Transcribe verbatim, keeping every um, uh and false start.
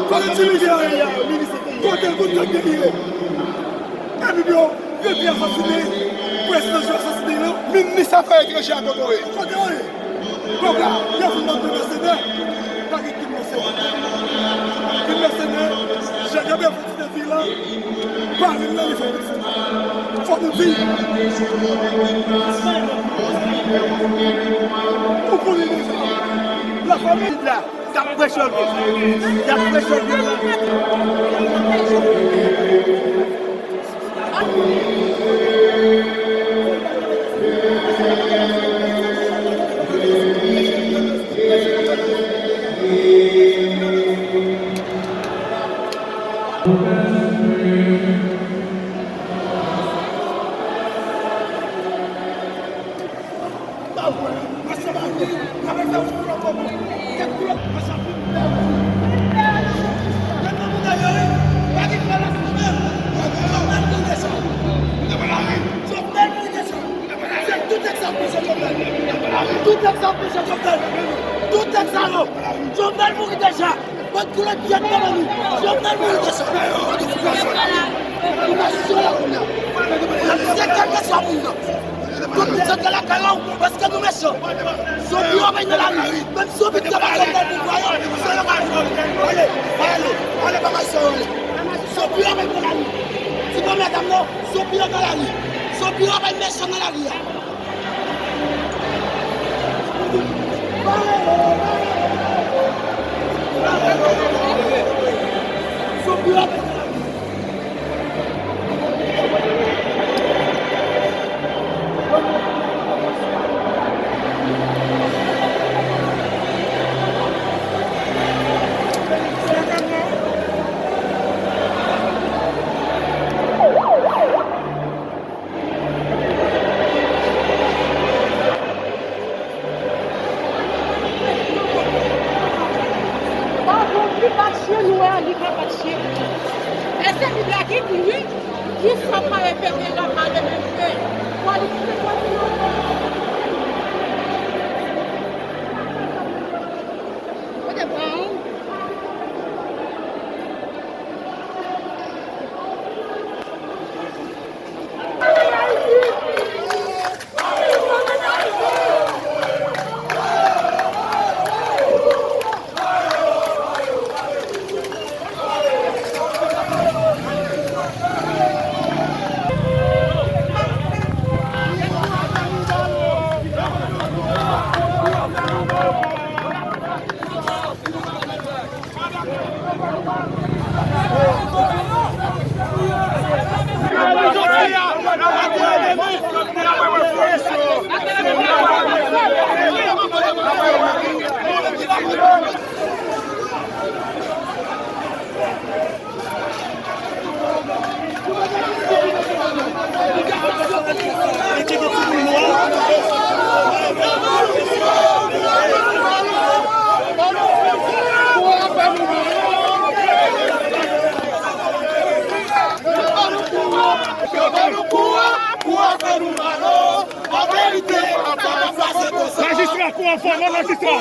Kote Ti Miguel ye a, minis entèryè? Kote l konn gang gang ye? Epi yo, yo te asasine, prezidan yo asasine yo. Minis afè etranjè a kote w ye? Kote w ye? Pèp la, yo fin mande mèsenè. Pa gen kil mèsenè. Kil mèsenè, Jan Gabriel fè ti defi la. Pale nan li fè pitit. Fò nou di. Ou konnen deja. Lafanmi la, y ap preche vye. Y ap preche vye la. Tout tèks sa yo, Jovenel mouri deja. Bann koulèt vyèt nan men nou. Jovenel mouri deja. Nou pa sou la kounye a. N ap tiye kèlkeswa moun nan. Tout moun sot lakay yo, paske nou mechan. Zonbi yo bay nan lari. Menm zonbi ki te bat Jovenel pouvwa yo, se yo k al jwenn. Ale, ale, ale, pa bay sa yo ale. Zonbi yo bay nan lari. Ti bon medam nan, zonbi yo nan lari. Zonbi yo bay mechan nan lari a. Patwon, li bat chen, nou wè li ka bat chen. E se Bib la ki di, wi. Ki sa pa repete, l ap mare menm fen. Kwa li ki se kwa li. Kote pa ou? Majistra, kou an fò, non, majistra.